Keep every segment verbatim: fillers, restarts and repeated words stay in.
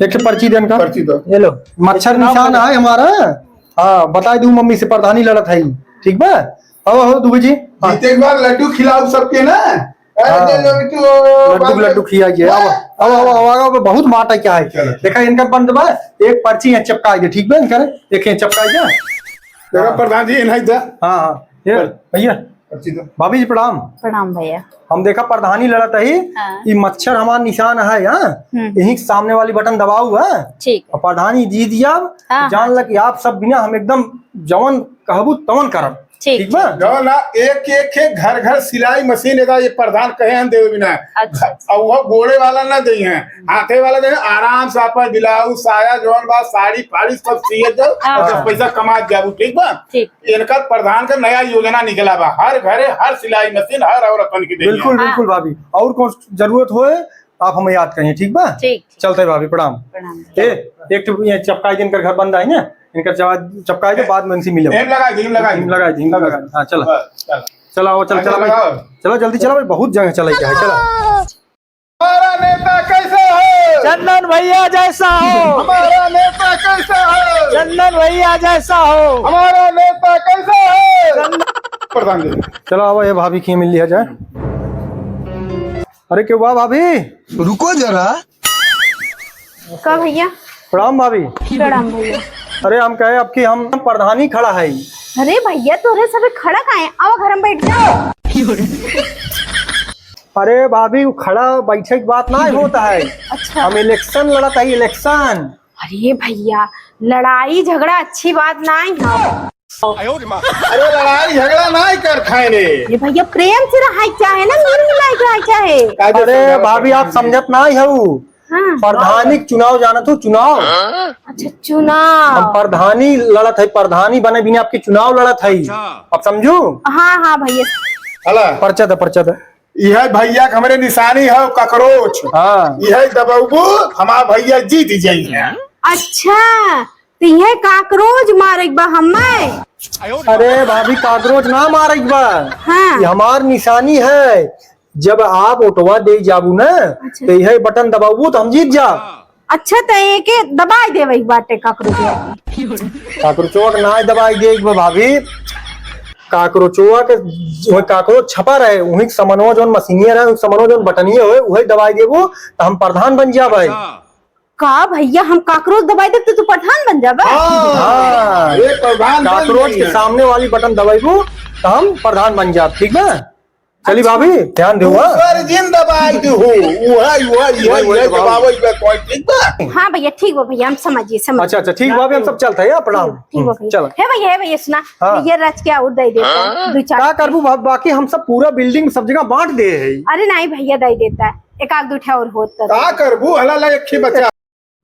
एक ठे पर्ची देन का। पर्ची दो। ये लो, मच्छर निशान है हमारा। हाँ, बताई दू मम्मी से, प्रधानी लड़त है, ठीक बा? आओ, आओ, दुबे जी। हाँ। जीते के बाद लड्डू खिलाओ सबके ना। अरे, हाँ। दे दो बिट्टू, लड्डू, बात लड्डू खियाइए। आओ, आओ, आओ, आओ, आओ, बहुत माटा क्या है। चलो। देखा, इनका बंद बा, एक पर्ची यहाँ चिपकाई दे, ठीक बा? इनका एक यहाँ चिपकाई दे। देखा, हाँ। प्रधान जी, इन्हें दे। हाँ, हाँ। ये, पर- भैया। पर्ची दो। भाभी जी, प्रणाम। प्रणाम भैया। हम देखा, प्रधानी लड़त ही, हाँ। ई मच्छर हमार निशान है, हाँ? हम्म। यही सामने वाली बटन दबाऊ, हाँ? ठीक। और प्रधानी जीत जाब, हाँ, जान हाँ, ल कि आप सब बिना हम एकदम जवन कहबू तवन करब। ठीक, ठीक बा? ठीक। जौन ना एक, एक, एक घर, घर सिलाई मशीन एदा ये प्रधान कहे हम देवे बिना। अच्छा। और वो गोड़े वाला ना दे हैं, हाथे वाला दे हैं, आराम से आपन ब्लाउज, साया, जौन बा, साड़ी, फाड़ी सब सिए जाओ, हाँ। और दस पैसा कमा जाबू, ठीक बा? ठीक। इनका प्रधान का नया योजना निकला बा, हर घरे, हर सिलाई मशीन, हर औरतन की देंगे। बिल्कुल, हाँ। बिल्कुल भाभी, और कौन जरूरत होए, आप हमें याद करिए, ठीक बा? ठीक, ठीक। चलते भाभी, प्रणाम। प्रणाम। ए, एक ठो ये चपकाई दे, इनकर घर बंद आई ना, इनकर चवा-, चपकाई दे, बाद में इनसे मिले। एम लगाई दे, एम लगाई दे। एम लगाई दे, एम लगाई दे। हाँ, चला। बस, चल। चला, आओ, चल, हाँ, चला भाई। लगाओ। चला, जल्दी चला भाई, बहुत जगह चला के है, चला। हमारा नेता कैसा है? चंदन भैया जैसा हो। हमारा नेता कैसा है? चंदन भैया जैसा हो। हमारा नेता कैसा है? चंदन प्रधान जी। चलो, आओ, ये भाभी की मिल लिया जाए। अरे, क्यों बा भाभी? रुको जरा। का भैया? प्रणाम भाभी। प्रणाम भैया। अरे, हम कहे, अब की हम प्रधानी खड़ा है। अरे भैया, तोरे सबे खड़ा काहे? आवा, घर में बैठ जाओ। अरे भाभी, वो खड़ा बैठे की बात ना होता है। अच्छा। हम इलेक्शन लड़त है, इलेक्शन। अरे भैया, लड़ाई झगड़ा अच्छी बात ना है। अरे लड़ाई झगड़ा ना कर खाए रे। ये भैया, प्रेम से रहाई चाहे ना, मिल मिलाई के रहाई चाहे। अरे भाभी, आप समझत ना हो। हाँ। प्रधानी के चुनाव जानत हो, चुनाव। अच्छा, चुनाव। हम प्रधानी लड़त है, प्रधानी बने बिना आपके चुनाव लड़त है। अच्छा। अब समझू? हाँ, हाँ भैया। हला। पर्चा दे, पर्चा दे। यह भैया के हमरे निशानी है ककरोच। हाँ। यह दबौबू, हमार भैया जीत जाई है। अच्छा, तो यह काकरोच मारे के बा हमें? अरे भाभी, काकरोच ना मारे के बा। हाँ। ये हमार निशानी है। जब आप ओटवा दे जाबू ना, अच्छा। तो यह बटन दबाबू तो हम जीत जाब। अच्छा, तो एके दबाई देवे के बाटे काकरोचवा के। काकरोचवा के ना दबाई दे एक बार भाभी। काकरोचवा के, वही काकरोच छपा रहे, वही समनवा जौन मशीनिया रहे, वही समनवा जौन बटनिया होए, वही दबाई देबू, तो हम प्रधान बन जाबे। का भैया, हम काकरोच दबाई देब तो तू प्रधान बन जाबे? हाँ। हाँ। ये प्रधान बन काकरोच के जाइए। सामने वाली बटन दबाइबू, तो हम प्रधान बन जाब, ठीक बा? चली अच्छा। भाभी, ध्यान दो, हाँ। दूसर जिन दबाई दे हो, उहै, उहै, उहै, उहै, उहै उहै दबाओ। दबावै बा, कोई ठीक बा? हाँ भैया, ठीक बा भैया, हम समझिए, समझ अच्छा, अच्छा, ठीक बा, भाभी, हम सब चलते हैं, हाँ, प्रणाम। ठीक, ठीक बा हम्म, भैया। चलो। हे भैया, हे भैया, सुना, हाँ। ये रच के और दे दे, हाँ? दो चार का करबू, बा-, बाकी हम सब पूरा building सब जगह बांट दे है। अरे नहीं भैया, दे देता है, एक आध दो ठे और होत तो का दे। करबू, हला ला एक ही बचा।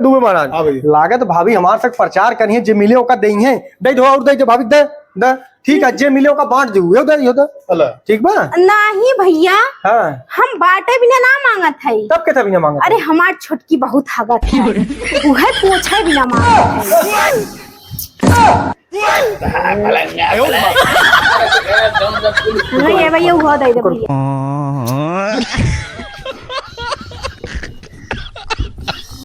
दुबे महाराज, हाँ भैया। लागत भाभी हमार सब प्रचार करिहैं, जे मिले ओका देइहैं। दे दो और दे दो भाभी, दे, दे। ठीक है, जे मिले ओका बांट दू। यो दे, यो दे। हला। ठीक बा? नहीं भैया, हाँ। हम बाटे बिना ना मांगत है। तब के बिना मांगत अरे, है? हमार छोटकी बहुत हगत है। उहै पोछे बिना मांगत है। नहीं है भैया, वो दे दे भैया।